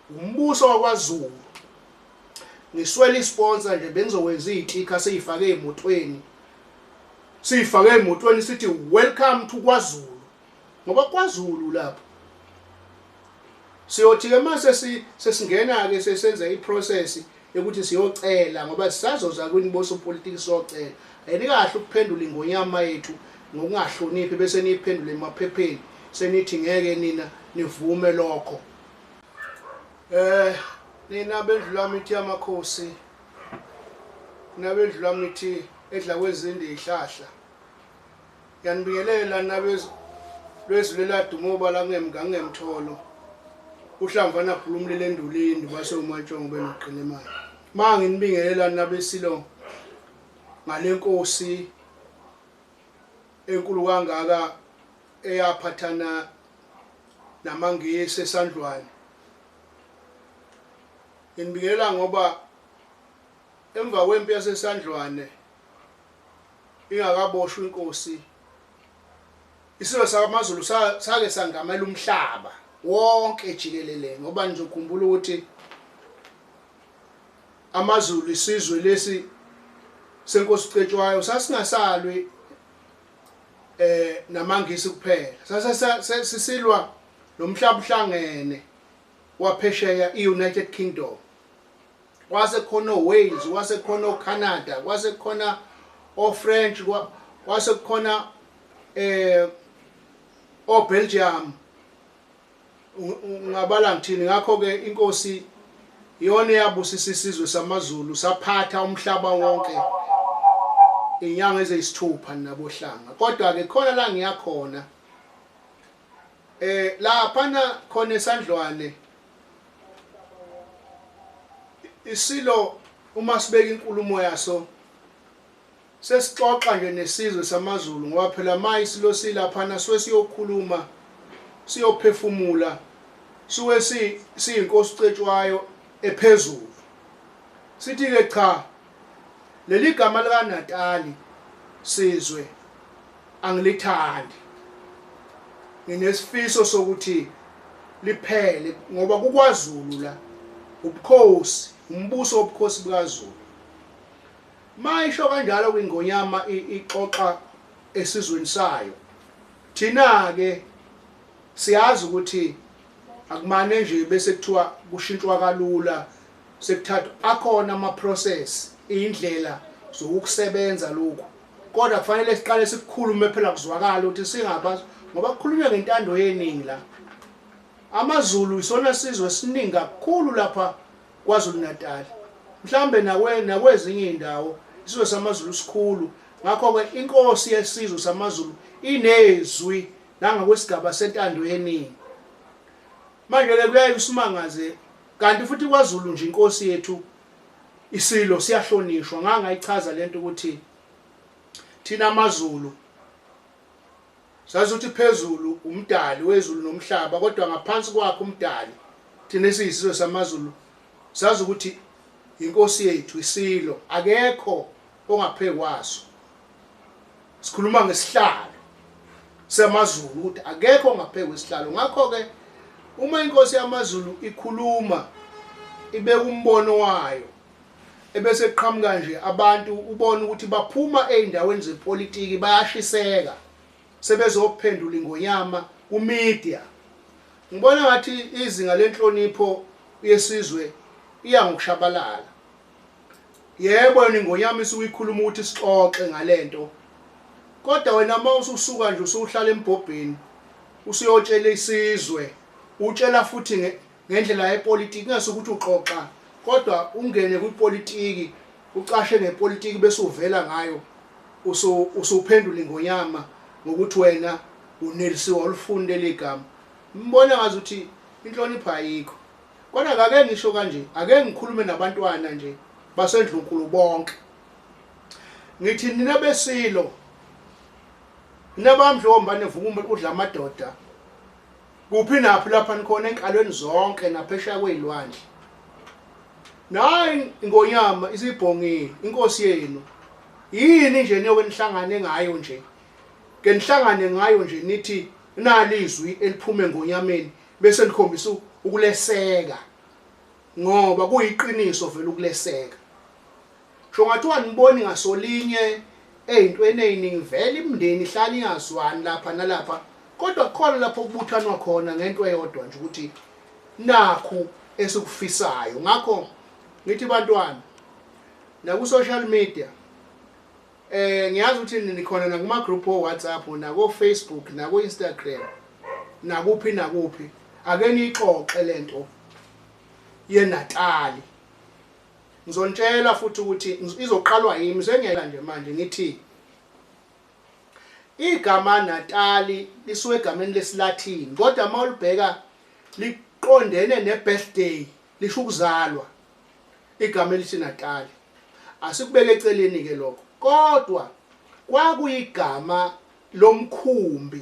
Umbuso wakwaZulu. Ngiswele isponsor nje, bengizokwenza izitikha seyifake emotweni. Siyifake emotweni sithi welcome to KwaZulu. Ngoba KwaZulu lapho. Siyothi ke mase sesingena ke sesenza iprocess yokuthi siyocela, ngoba sisazoza kwiniboso politiki siyocela. Ayini kahle ukuphendula ingonyama yethu ngokungahloniphi bese niyiphendule emaphepheni senithi ngeke nina nivume lokho. Nina bendlulamithi yamakhosi, nabendlulamithi edla kwezinde ihlahla. Ngiyanibingelela nabezwe laduma obala kungemtholo. Uhlamvana bhulumlele endulini base uMantshongo benoqina imali. Ma nginibingelela nabesilo ngalenkosi enkulu kangaka eyaphathana namaNgisi eSandlwane. Nginibingelela ngoba emva kwempi yaseSandlwane ingakaboshwa inkosi, isizwe samaZulu sake sangamela umhlaba wonke jikelele, ngoba nizokhumbula ukuthi amaZulu isizwe lesi senkosi uCetshwayo sasingasalwi namaNgisi kuphela, sase sisilwa nomhlaba uhlangene waphesheya iUnited Kingdom. Kwase khona oWales, kwase khona oCanada, kwase khona oFrench, kwase khona oBelgium, ungabala ngithini. Ngakho ke inkosi iyona eyabusisa isizwe samaZulu saphatha umhlaba wonke inyanga eziyisithupha nabohlanga. Kodwa ke khona la ngiyakhona laphana khona eSandlwane isilo uma sibeka inkulumo yaso sesixoxa nje nesizwe samaZulu, ngoba phela ma isilo silaphana suke siyokhuluma siyophefumula, suke siyinkosi uCetshwayo ephezulu. Sithi ke cha, leli gama lika Natali sizwe angilithandi, nginesifiso sokuthi liphele, ngoba kukwaZulu la, ubukhosi, umbuso wobukhosi bukaZulu. Mayisho kanjalo kwingonyama ixoxa esizweni sayo. Thina ke siyazi ukuthi akumane nje bese kuthiwa kushintshwa kalula, sekuthathwa akhona ama process, indlela zokusebenza lokhu, kodwa kufanele siqale sikukhulume phela kuzwakala ukuthi singaba, ngoba kukhulunywa ngentando yeningi la. AmaZulu isona sizwe esiningi kakhulu lapha KwaZulu Natal, mhlambe nakwezinye indawo isizwe samaZulu sikhulu. Ngakho ke inkosi yesizwe samaZulu inezwi nangakwesigaba sentando yeningi. Manje ke kuyaye kusimangaze, kanti futhi kwaZulu nje inkosi yethu isilo siyahlonishwa. Ngangayichaza lento ukuthi thina amaZulu sazi ukuthi phezulu umdali wezulu nomhlaba, kodwa ngaphansi kwakhe umdali thina esiyisizwe samaZulu sazi ukuthi inkosi yethu isilo, akekho ongaphezu kwaso. Sikhuluma ngesihlalo samaZulu ukuthi akekho ongaphezu kwesihlalo. Ngakho ke uma inkosi yamaZulu ikhuluma ibeka umbono wayo, ebese qhamuka nje abantu ubona ukuthi baphuma ezindaweni zepolitiki bayashiseka sebezophendula ingonyama ku media. Ngibona ngathi izinga lenhlonipho yesizwe iya ngokushabalala. Yebo, yona ingonyama isuke ikhuluma ukuthi sixoxe ngalento, kodwa wena uma ususuka nje usuhlala embhobheni usuyotshela isizwe, utshela futhi ngendlela yepolitiki, kungesukuthi uxoxa kodwa ungene kwipolitiki ucashe ngepolitiki bese uvela ngayo usuphendula ingonyama ngokuthi wena unelisiwe olufuni leli gama. Ngibona ngazuthi inhlonipho ayikho. Kodwa ake ngisho kanje, ake ngikhulume nabantwana nje basendlunkulu bonke, ngithi nina besilo, nina bamdlomba nevuka udla amadoda kuphi naphi lapha nikhona enkalweni zonke naphesheya kwezilwandle, nayi ingonyama isibhongile inkosi yenu. Yini nje niyoke nihlangane ngayo nje, ke nihlangane ngayo nje nithi nalizwi eliphume engonyameni bese nikhombisa ukuleseka. Ngoba kuyiqiniso vele ukuleseka. Sho ngathiwa niboni ngasolinye ey'ntweni ey'ningi vele imindeni ihlala ingazwani lapha nalapha kodwa kukhona lapho kubuthanwa khona ngento eyodwa nje ukuthi nakhu esikufisayo. Ngakho ngithi bantwana naku-social media ngiyazi ukuthi nikhona nakuma group o WhatsApp nako Facebook nako Instagram nakuphi nakuphi, ake niyixoxe lento yeNatali. Ngizontshela futhi ukuthi izoqalwa yimi sengiyela nje manje ngithi igama Natali lisuke egameni lesiLatin, kodwa uma ulibheka liqondene ne-birthday, lisho ukuzalwa igama elithi Natali. Asikubeke eceleni ke lokho, kodwa kwakuyigama lomkhumbi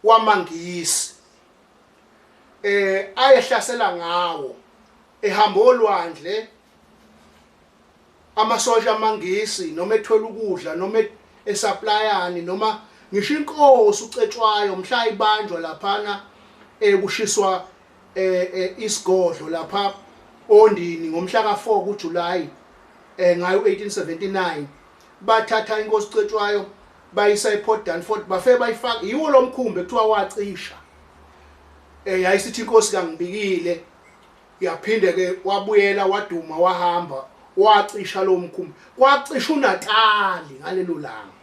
wamaNgisi ayehlasela ngawo ehamba olwandle amasosha amaNgisi, noma ethwele ukudla noma esupplier noma ngisho inkosi uCetshwayo mhla ibanjwa laphana ekushiswa isigodlo lapha Ondini ngomhla ka4 kuJuly ngayo 1879, bathatha inkosi uCetshwayo bayisa ePort Dunford, bafe bayifaka yiwo lo mkhumbi ekuthiwa wacisha. Yayisithi inkosi kangibikile, yaphinde ke wabuyela waduma wahamba wacisha lo mkhumbi, kwacisha uNatali ngalelo langa.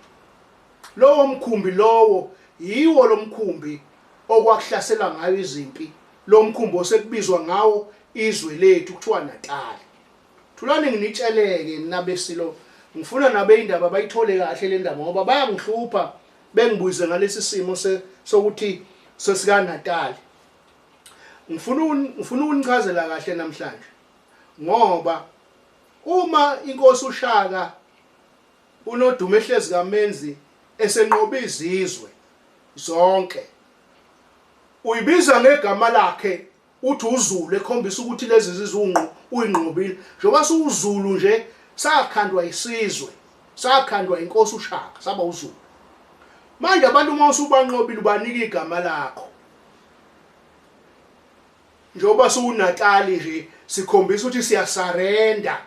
Lowo mkhumbi lowo yiwo lo mkhumbi okwakuhlasela ngayo izimpi, lo mkhumbi osekubizwa ngawo izwe lethu kuthiwa Natali. Thulani nginitsheleke nabesilo, ngifuna nabe indaba bayithole kahle le ndaba ngoba bayangihlupha bengibuze ngalesi simo sokuthi sesika Natali. Ngifuna ukunichazela kahle namhlanje ngoba uma inkosi uShaka unodumo ehlezi kaMenzi esenqoba izizwe zonke, uyibiza ngegama lakhe uthi uZulu, ekhombisa ukuthi lezi zizwe uyinqobile. Njengoba siwuZulu nje sakhandwa isizwe, sakhandwa inkosi uShaka, saba uZulu. Manje abantu uma usubanqobile ubanika igama lakho. Njengoba siwuNatali nje sikhombisa ukuthi siyasarenda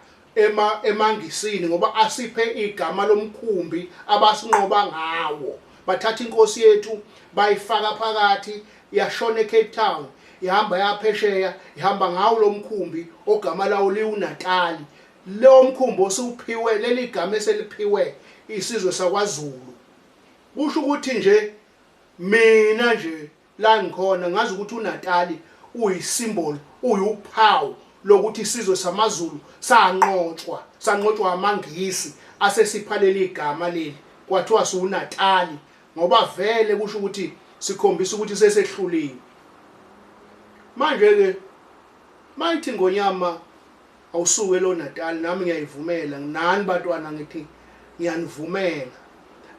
emaNgisini ngoba asiphe igama lomkhumbi abasinqoba ngawo. Bathatha inkosi yethu bayifaka phakathi, yashona eCape Town, ihamba yaphesheya, ihamba ngawo lo mkhumbi ogama lawo liwuNatali. Lo mkhumbi osuwuphiwe, leli gama eseliphiwe isizwe sakwaZulu, kusho ukuthi nje mina nje la ngikhona ngazi ukuthi uNatali uyisymbol, uyuphawu lokuthi isizwe samaZulu sanqotshwa, sanqotshwa amaNgisi asesipha leli gama leli, kwathiwa siwuNatali ngoba vele kusho ukuthi sikhombisa ukuthi sesehluliwe. Manje ke mayithi ngonyama awusuke lo Natal, nami ngiyayivumela nani bantwana, ngithi ngiyanivumela.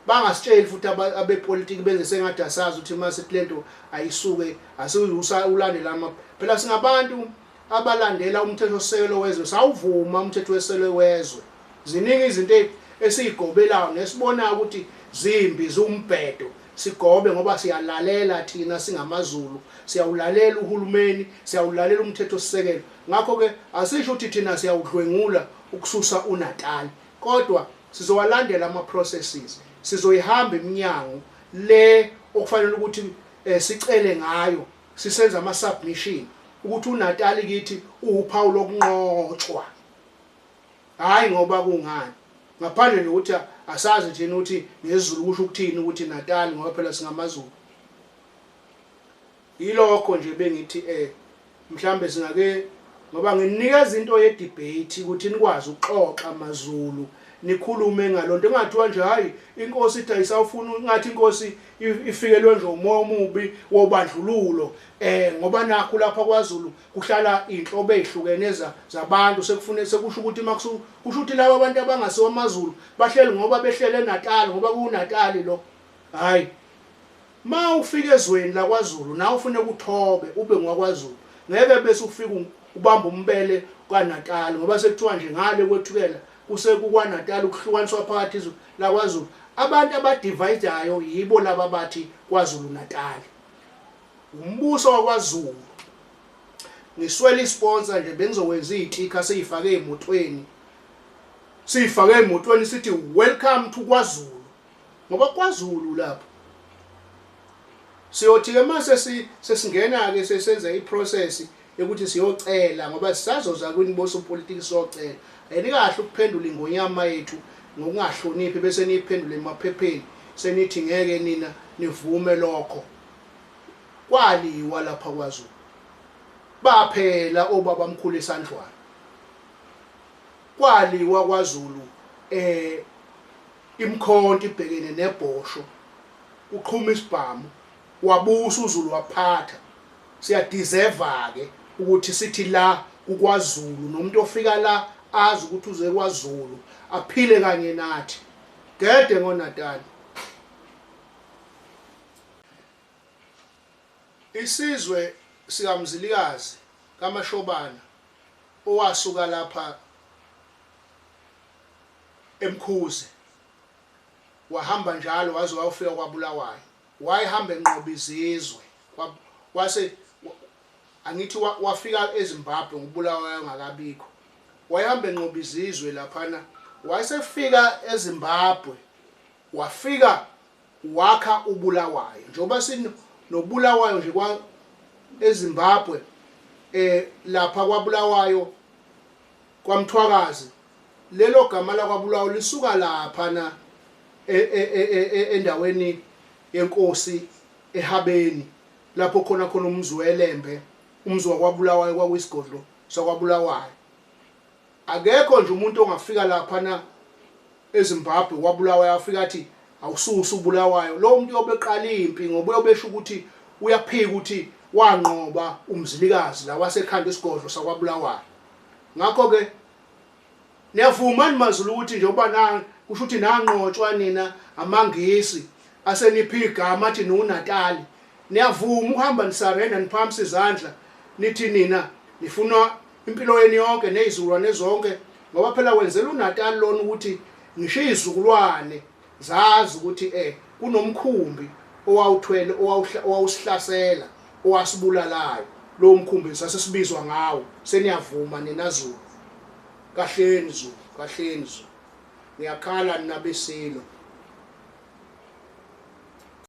Bangasitsheli futhi abepolitiki benze sengathi asazi ukuthi mase lento ayisuke, asiyulandela ama phela singabantu abalandela umthetho-sisekelo wezwe, sawuvuma umthetho-sisekelo wezwe. Ziningi izinto esiyigobelayo nesibonayo ukuthi zimbi, ziwumbhedo, sigobe ngoba siyalalela thina singamaZulu, siyawulalela uhulumeni, siyawulalela umthetho-sisekelo. Ngakho-ke asisho ukuthi thina siyawudlwengula ukususa uNatali, kodwa sizowalandela ama-processes, sizoyihamba iminyango le okufanele ukuthi sicele ngayo, sisenza ama-submission ukuthi uNatali kithi uwuphawu lokunqotshwa. Hhayi ngoba kungani, ngaphandle nje ukuthi asazi thina ukuthi ngesiZulu kusho ukuthini ukuthi Natali, ngoba phela singamaZulu. Yilokho nje bengithi mhlambe singake, ngoba nginikeza into ye debate ukuthi nikwazi ukuxoxa maZulu, nikhulume ngalonto, engathiwa nje hayi inkosi ithi ayisawufuna, ngathi inkosi ifikelwe nje umoya omubi wobandlululo, ngoba nakho lapha kwaZulu kuhlala inhlobo ezihlukene zabantu, sekufune sekusho ukuthi makusu kusho ukuthi laba abantu abangasiwo amaZulu bahleli ngoba behlele eNatal, ngoba kuNatali lo. Hayi, ma ufika ezweni lakwaZulu nawe ufune ukuthobe ube ngowakwaZulu, ngeke bese ufika ubamba umbele kwaNatal, ngoba sekuthiwa nje ngale kwethukela kusekukwaNatal, ukuhlukaniswa phakathi izwe lakwaZulu. Abantu abadividayo yibo laba bathi KwaZulu Natal, umbuso wakwaZulu. Ngiswele isponsor nje, bengizokwenza izitikha siyifake ezimotweni, siyifake emotweni sithi welcome to KwaZulu, ngoba KwaZulu lapho. Siyothi ke mase sesingena ke sesenza iprocess yokuthi siyocela, ngoba sisazoza kwini bosopolitiki siyocela. Ayinikahle ukuphendula ingonyama yethu ngokungahloniphi bese niyiphendule emaphepheni senithi ngeke nina nivume lokho. Kwaliwa lapha KwaZulu, baphela obaba mkhulu esandlwana. Kwaliwa KwaZulu, imkhonto ibhekene nebhosho, uqhuma isibhamu, wabusa uZulu, waphatha. Siyadeserve ke ukuthi sithi la kukwaZulu, nomuntu ofika la azi ukuthi uze kwaZulu, aphile kanye nathi. Gede ngoNatali. Isizwe sikaMzilikazi kaMashobana owasuka lapha eMkhuze wahamba njalo waze wayofika kwaBulawayo. Wayehamba enqoba izizwe, wase angithi wafika eZimbabwe ngoBulawayo ngakabikho. Wayehamba enqoba izizwe laphana, wayesefika eZimbabwe, wafika wakha uBulawayo. Njengoba sinoBulawayo nje kwa eZimbabwe, lapha kwaBulawayo kwaMthwakazi, lelo gama lakwaBulawayo lisuka lapha na endaweni yenkosi eHabeni, lapho khona khona umzi weLembe, umzi wakwaBulawayo kwakuyisigodlo sakwaBulawayo. Akekho nje umuntu ongafika lapha na eZimbabwe kwaBulawayo afika athi awususa uBulawayo. Lowo muntu uyobeqala impi, ngoba uyobesho ukuthi uyaphika ukuthi wanqoba uMzilikazi la wasekhanda isigodlo sakwaBulawayo. Ngakho ke niyavuma ni maZulu ukuthi njengoba na kusho ukuthi nanqotshwa nina amaNgisi asenipha igama athi noNatali, niyavuma ukuhamba nisarenda niphakamisa izandla nithi nina nifuna impilo yenu yonke nezizukulwane zonke, ngoba phela wenzela uNatali lona ukuthi ngisho izizukulwane zazi ukuthi kunomkhumbi owawuthwele owawusihlasela owasibulalayo, lowo mkhumbi sasesibizwa ngawo. Seniyavuma nina Zulu? Kahleni Zulu, kahleni Zulu, ngiyakhala nina besilo.